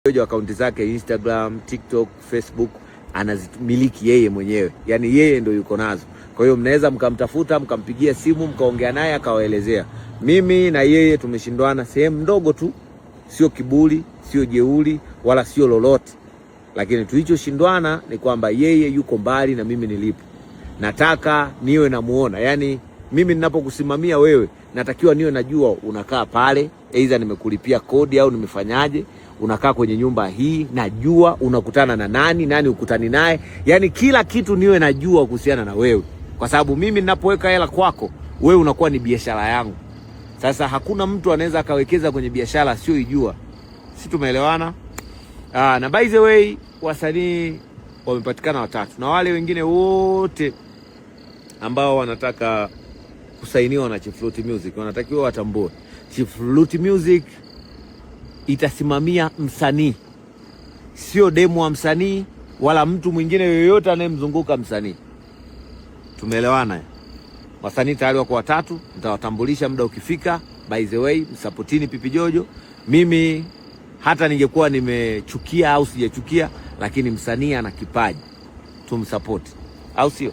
Jojo akaunti zake Instagram, TikTok, Facebook anazimiliki yeye mwenyewe, yaani yeye ndo yuko nazo. Kwa hiyo mnaweza mkamtafuta, mkampigia simu, mkaongea naye akawaelezea. Mimi na yeye tumeshindwana sehemu ndogo tu, sio kiburi, sio jeuri, wala sio lolote, lakini tulichoshindwana ni kwamba yeye yuko mbali na mimi nilipo. Nataka niwe namuona, yaani mimi ninapokusimamia wewe natakiwa niwe najua unakaa pale, aidha nimekulipia kodi au nimefanyaje, unakaa kwenye nyumba hii, najua unakutana na nani, nani ukutani naye, yaani kila kitu niwe najua kuhusiana na wewe, kwa sababu mimi ninapoweka hela kwako wewe unakuwa ni biashara yangu. Sasa hakuna mtu anaweza akawekeza kwenye biashara asiyoijua, si tumeelewana? Aa, na by the way wasanii wamepatikana watatu na wale wengine wote ambao wanataka kusainiwa na Chief Ruti Music wanatakiwa watambue Chief Ruti Music itasimamia msanii, sio demu wa msanii wala mtu mwingine yoyote anayemzunguka msanii. Tumeelewana? Wasanii tayari wako watatu, nitawatambulisha muda ukifika. By the way, msapotini Pipi Jojo. Mimi hata ningekuwa nimechukia au sijachukia, lakini msanii ana kipaji, tumsapoti, au sio?